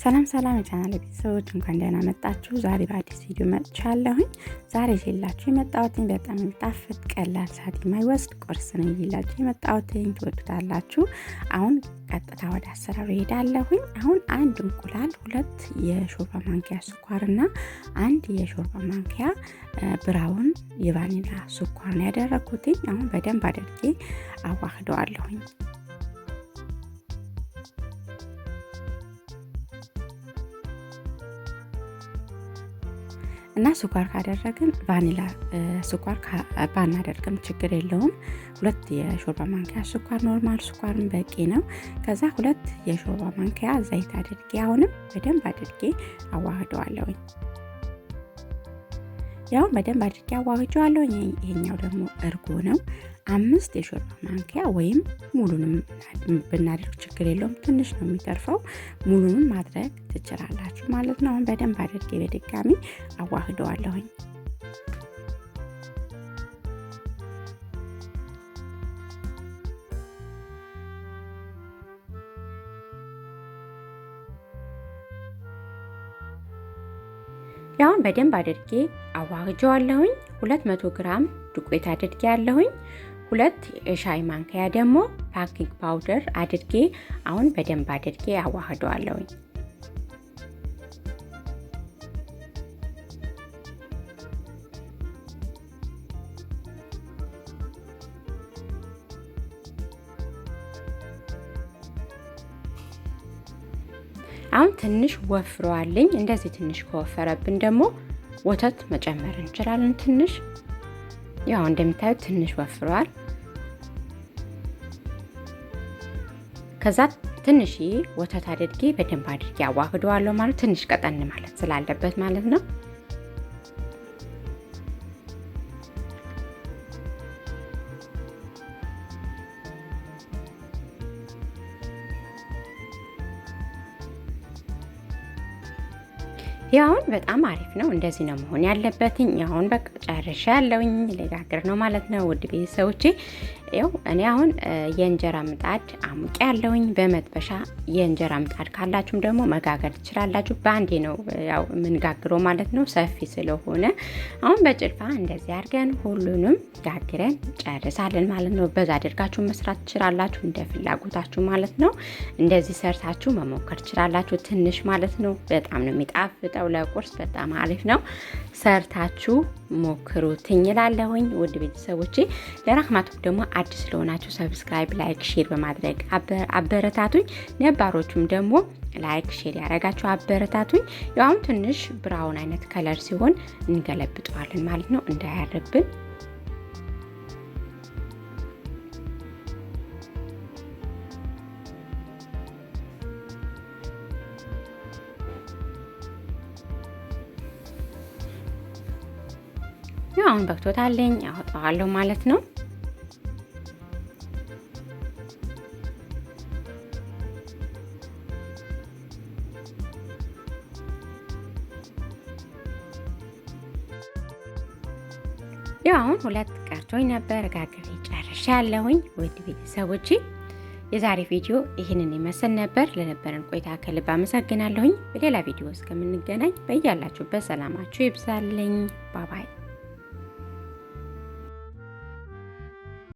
ሰላም ሰላም የቻናል ቤተሰቦች እንኳን ደህና መጣችሁ። ዛሬ በአዲስ ቪዲዮ መጥቻለሁኝ። ዛሬ ይዤላችሁ የመጣሁትኝ በጣም የሚጣፍጥ ቀላል ሰዓት የማይወስድ ቁርስ ነው ይዤላችሁ የመጣሁትኝ፣ ትወዱታላችሁ። አሁን ቀጥታ ወደ አሰራሩ እሄዳለሁኝ። አሁን አንድ እንቁላል፣ 2 የሾርባ ማንኪያ ስኳርና 1 የሾርባ ማንኪያ brown የቫኒላ ስኳር ነው ያደረኩትኝ። አሁን በደንብ አድርጌ አዋህደዋለሁኝ። እና ስኳር ካደረግን ቫኒላ ስኳር ባናደርግም ችግር የለውም። 2 የሾርባ ማንኪያ ስኳር normal ስኳርም በቂ ነው። ከዛ 2 የሾርባ ማንኪያ ዘይት አድርጌ አሁንም በደንብ አድርጌ አዋህደዋለሁኝ። ያው በደንብ አድርጌ አዋህደዋለሁኝ። ይሄኛው ደግሞ እርጎ ነው። 5 የሾርባ ማንኪያ ወይም ሙሉንም ብናደርግ ችግር የለውም፣ ትንሽ ነው የሚተርፈው። ሙሉንም ማድረግ ትችላላችሁ ማለት ነው። አሁን በደንብ አድርጌ በድጋሚ አዋህደዋለሁኝ። ያውን በደንብ አድርጌ አዋህጀዋለሁኝ። 200 ግራም ዱቄት አድርጌ ያለሁኝ፣ 2 የሻይ ማንኪያ ደግሞ baking powder አድርጌ አሁን በደንብ አድርጌ አዋህደዋለሁኝ። አሁን ትንሽ ወፍሯልኝ። እንደዚህ ትንሽ ከወፈረብን ደግሞ ወተት መጨመር እንችላለን። ትንሽ ያው እንደምታዩት ትንሽ ወፍሯል። ከዛ ትንሽ ወተት አድርጌ በደንብ አድርጌ አዋህደዋለሁ ማለት ትንሽ ቀጠን ማለት ስላለበት ማለት ነው። ያውን በጣም አሪፍ ነው። እንደዚህ ነው መሆን ያለበትኝ። አሁን በቃ ጨርሻለሁኝ። ልጋግር ነው ማለት ነው። ውድ ቤተሰቦቼ ያው እኔ አሁን የእንጀራ ምጣድ አሙቄ ያለሁኝ። በመጥበሻ የእንጀራ ምጣድ ካላችሁም ደግሞ መጋገር ትችላላችሁ። በአንዴ ነው ያው የምንጋግረው ማለት ነው፣ ሰፊ ስለሆነ። አሁን በጭልፋ እንደዚህ አድርገን ሁሉንም ጋግረን ጨርሳለን ማለት ነው። በዛ አድርጋችሁ መስራት ትችላላችሁ፣ እንደ ፍላጎታችሁ ማለት ነው። እንደዚህ ሰርታችሁ መሞከር ትችላላችሁ። ትንሽ ማለት ነው። በጣም ነው የሚጣፍጠው። ለቁርስ በጣም አሪፍ ነው። ሰርታችሁ ሞክሩትኝ እላለሁኝ። ውድ ቤተሰቦቼ ለራህማቱ ደግሞ አዲስ ስለሆናችሁ subscribe፣ like፣ share በማድረግ አበረታቱኝ። ነባሮቹም ደግሞ like share ያደረጋችሁ አበረታቱኝ። ያው አሁን ትንሽ brown አይነት color ሲሆን እንገለብጠዋለን ማለት ነው እንዳያርብን። ያው አሁን በቅቶታለኝ አወጣዋለሁ ማለት ነው። ያው አሁን 2 ቀርቶኝ ነበር ጋግሬ ጨርሻለሁኝ። ውድ ቤተሰቦቼ የዛሬ ቪዲዮ ይህንን ይመስል ነበር። ለነበረን ቆይታ ከልብ አመሰግናለሁኝ። በሌላ ቪዲዮ እስከምንገናኝ በያላችሁበት ሰላማችሁ ይብዛልኝ። bye bye።